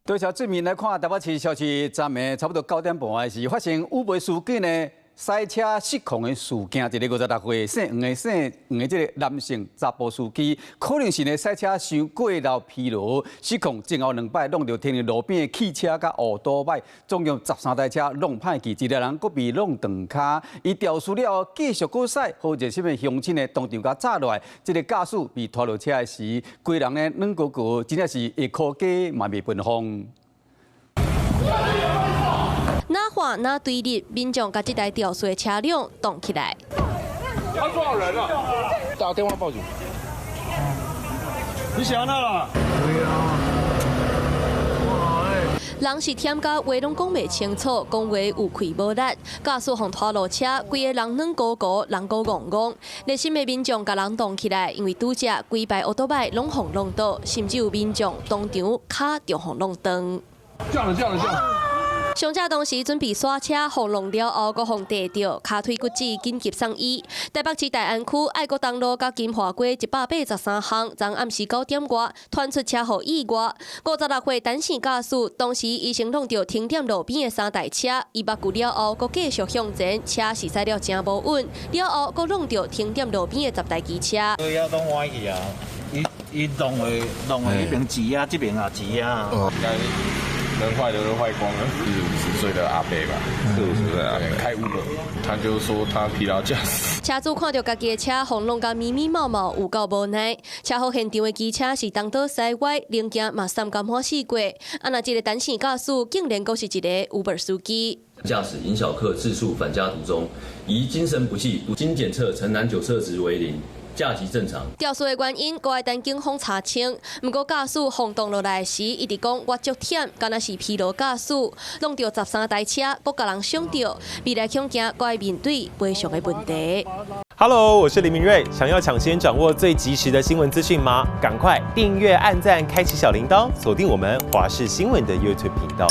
對朝正面來看，台北市消息，昨暝差不多9點半的時，發生 Uber 司機呢賽車失控的事件。一个56歲姓黃的這个男性查埔司機，可能是呢賽車傷過頭疲勞失控，前後兩擺挵著停佇路邊的汽車佮烏多擺，總共13台車弄歹去，一个人閣被弄斷跤。伊肇事了後繼續閣駛，予熱心的鄉親呢當場共紮落來。這个駕駛被拖落車的時，規人呢軟糊糊，真正是會箍家嘛袂分風。哪話哪對立，民眾共這台肇事的車輛擋起來。他撞人了，打電話報警。你想那啦？對啊。人是忝甲話攏講袂清楚，講話有氣無力，駕駛予拖落車，規個人軟糊糊，人閣戇戇。熱心的民眾共人擋起來，因為拄才規排烏多擺攏予弄倒，甚至有民眾當場跤就予弄斷。降了降了降了。傷者當時準備煞車，予弄了後，閣予跌著，跤腿骨折，緊急送醫。台北市大安區愛國東路佮金華街183巷，昨暗時9點外傳出車禍意外。56歲陳姓駕駛，當時伊先挵著停佇路邊的三台車，伊目久了後，閣繼續向前，車是駛了誠無穩，了後閣挵著停佇路邊的10台機車。所以攏歪去啊！伊伊弄的弄的彼邊擠啊，這邊也擠啊。能壞的都壞光了。四五十歲的阿伯吧，四五十歲阿伯開 Uber，他就說他疲勞駕駛。車主看著家己的車予弄甲密密麻麻，有夠無奈。車禍現場的機車是東倒西歪，零件嘛散甲滿四界。啊，若這个陳姓駕駛竟然閣是一个 Uber 司機。駕駛尹小克自述返家途中，疑精神不濟，經檢測呈男酒測值為零。駕級正常。肇事的原因，閣愛等警方查清。毋過駕駛予擋落來時，一直講我足忝，敢若是疲勞駕駛，挵著13台車，閣共人傷著，未來恐驚閣愛面對賠償的問題。 Hello，我是林明瑞，想要搶先掌握最及時的新聞資訊嗎？趕快訂閱、按讚、開啟小鈴鐺，鎖定我們華視新聞的 YouTube 頻道。